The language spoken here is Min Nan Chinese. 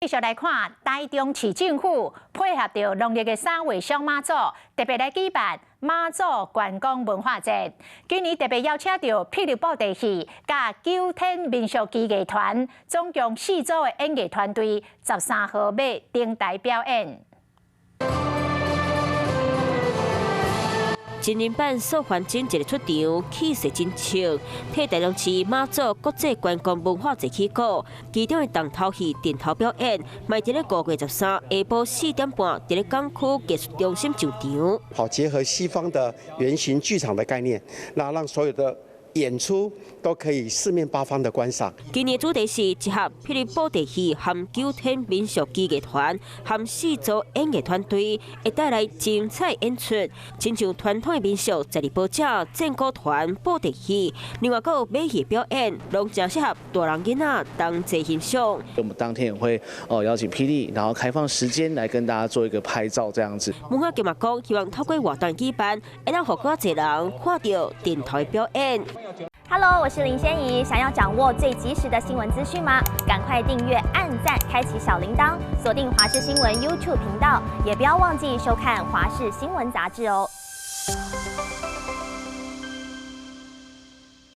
繼續來看，台中市政府配合著農曆的3月雙媽祖，特別來舉辦媽祖觀光文化節。今年特別邀請著霹靂布袋戲佮九天民俗技藝團，總共四組的演藝團隊，13號欲登台表演。真人版素還真一个出場，氣勢真強，替台中市媽祖國際觀光文化節起鼓，其中的重頭戲陣頭表演，嘛佇咧5月13下晡4點半，佇咧港區藝術中心上場。好，結合西方的圓形劇場的概念，那讓所有的演出都可以四面八方的觀賞。今年主題是結合霹靂布袋戲和九天民俗技藝團和四組演藝團隊，會帶來精彩演出，親像傳統的民俗十二胞仔、戰鼓團、布袋戲，另外閣有馬戲表演，攏誠適合大人囡仔同齊欣賞。我們當天也會哦邀請霹靂，然後開放時間來跟大家做一個拍照，這樣子。文化局嘛講，希望透過活動舉辦，會當予閣較濟人看著陣頭表演。 Hello，我是林仙怡。想要掌握最及時的新聞資訊嗎？趕快訂閱、按讚、開啟小鈴鐺，鎖定華視新聞 YouTube 頻道，也不要忘記收看華視新聞雜誌哦。